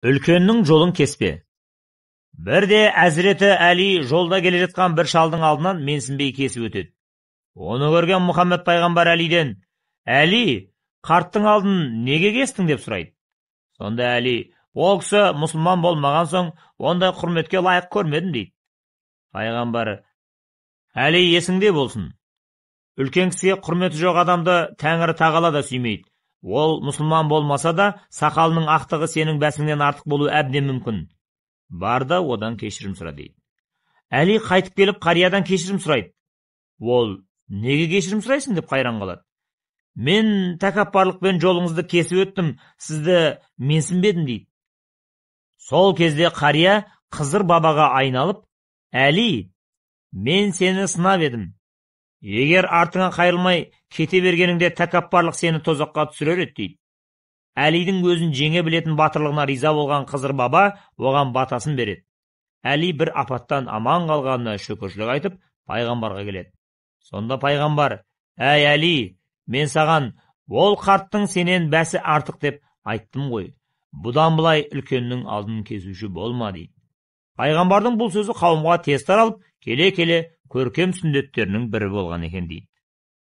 Үлкеннің жолын кеспе. Бірде Әзіреті Әли жолда келе жатқан бір шалдың алдынан менсінбей кесіп өтеді. Оны көрген Мұхаммед пайғамбар Әлиден: «Әли, қарттың алдын неге кестің?» деп сұрайды. Сонда Әли: «Ол кісі мұсылман болмаған соң, ондай құрметке лайық көрмедім», – дейді. Пайғамбар: «Әли, есіңде болсын. Үлкен кісіге құрметі жоқ адамды Тәңірі тағала да сүймейді. Ол мұсылман болмаса да, сақалының ақтығы сенің бәсіңнен артық болуы әбден мүмкін. Бар да одан кешірім сұра», – дейді. Әли қайтып келіп, қариядан кешірім сұрайды. Ол: «Неге кешірім сұрайсың?» – деп қайран қалады. «Мен тәкаппарлықпен жолыңызды кесіп өттім, сізді менсінбедім», – дейді. Сол кезде қария Қызыр бабаға айналып: «Әли, мен сені сынап едім. Егер артыңа қайырылмай кете бергеніңде, тәкаппарлық сені тозаққа түсірер еді», – дейді. Әлидің өзін жеңе білетін батырлығына риза болған Қызыр баба оған батасын береді. Әли бір апаттан аман қалғанына шүкіршілік айтып, пайғамбарға келеді. Сонда пайғамбар: «Әй, Әли, мен саған ол қарттың сенен бәсі артық деп айттым ғой. Бұдан былай үлкеннің алдын кесуші болма», – дейді. Пайғамбардың бұл сөзі қауымға тез таралып, келе-келе көркем сүннеттерінің бірі болған екен дейді.